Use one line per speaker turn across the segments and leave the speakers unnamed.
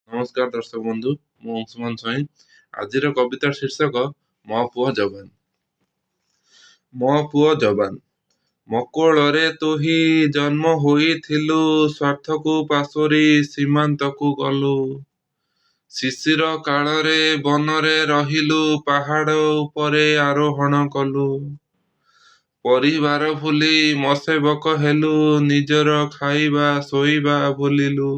ନମସ୍କାର ଦର୍ଶକ ବନ୍ଧୁ, ମୁଁ ଅଂଶୁମାନ ସ୍ୱାଇଁ। ଆଜିର କବିତାର ଶୀର୍ଷକ ମୋ ପୁଅ ଯବାନ। ମୋ ପୁଅ ଯବାନ। ମକୋଳରେ ତୁହି ଜନ୍ମ ହୋଇଥିଲୁ, ସ୍ୱାର୍ଥକୁ ପାଶୋରି ସୀମାନ୍ତକୁ ଗଲୁ। ଶିଶିର କାଳରେ ବନରେ ରହିଲୁ, ପାହାଡ଼ ଉପରେ ଆରୋହଣ କଲୁ। ପରିବାର ଭୁଲି ମୋ ସେବକ ହେଲୁ, ନିଜର ଖାଇବା ଶୋଇବା ଭୁଲିଲୁ।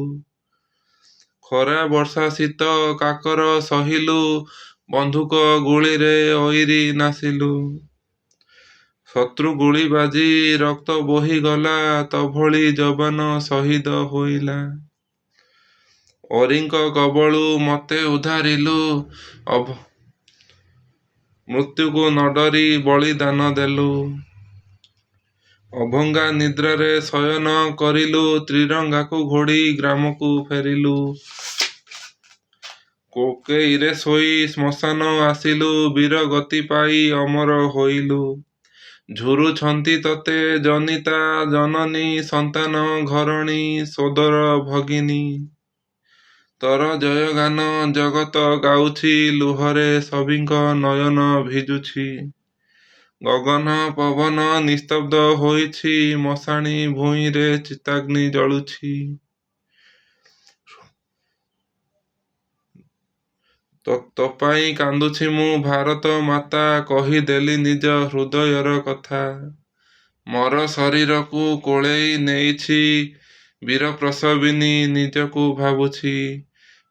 ଖରା ବର୍ଷା ଶୀତ କାକର ସହିଲୁ, ବନ୍ଧୁକ ଗୁଳିରେ ଐରି ନାଶିଲୁ। ଶତ୍ରୁ ଗୁଳି ବାଜି ରକ୍ତ ବୋହିଗଲା, ତୋ ଭଳି ଯବାନ ଶହୀଦ ହୋଇଲା। ଐରିଙ୍କ କବଳୁ ମୋତେ ଉଦ୍ଧାରିଲୁ, ମୃତ୍ୟୁକୁ ନ ଡରି ବଳିଦାନ ଦେଲୁ। ଅଭଙ୍ଗା ନିଦ୍ରାରେ ଶୟନ କରିଲୁ, ତ୍ରିରଙ୍ଗାକୁ ଘୋଡ଼ି ଗ୍ରାମକୁ ଫେରିଲୁ। କୋକେଇରେ ଶୋଇ ଶ୍ମଶାନ ଆସିଲୁ, ବୀରଗତି ପାଇ ଅମର ହୋଇଲୁ। ଝୁରୁଛନ୍ତି ତୋତେ ଜନିତା ଜନନୀ, ସନ୍ତାନ ଘରଣୀ, ସୋଦର ଭଗିନୀ। ତୋର ଜୟଗାନ ଜଗତ ଗାଉଛି, ଲୁହରେ ସଭିଙ୍କ ନୟନ ଭିଜୁଛି। ଗଗନ ପବନ ନିସ୍ତବ୍ଧ ହୋଇଛି, ମଶାଣି ଭୂଇଁରେ ଚିତାଗ୍ନି ଜଳୁଛି। ତୋ ପାଇଁ କାନ୍ଦୁଛି ମୁଁ ଭାରତ ମାତା, କହିଦେଲି ନିଜ ହୃଦୟର କଥା। ମର ଶରୀରକୁ କୋଳେଇ ନେଇଛି ବୀରପ୍ରସବିନୀ, ନିଜକୁ ଭାବୁଛି,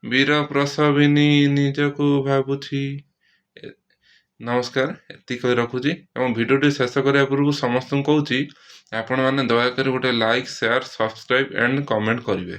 ବୀରପ୍ରସବିନୀ, ନିଜକୁ ଭାବୁଛି। ନମସ୍କାର, ଏତିକି କହି ରଖୁଛି ଏବଂ ଭିଡ଼ିଓଟି ଶେଷ କରିବା ପୂର୍ବରୁ ସମସ୍ତଙ୍କୁ କହୁଛି, ଆପଣମାନେ ଦୟାକରି ଗୋଟେ like, share, subscribe and comment କରିବେ।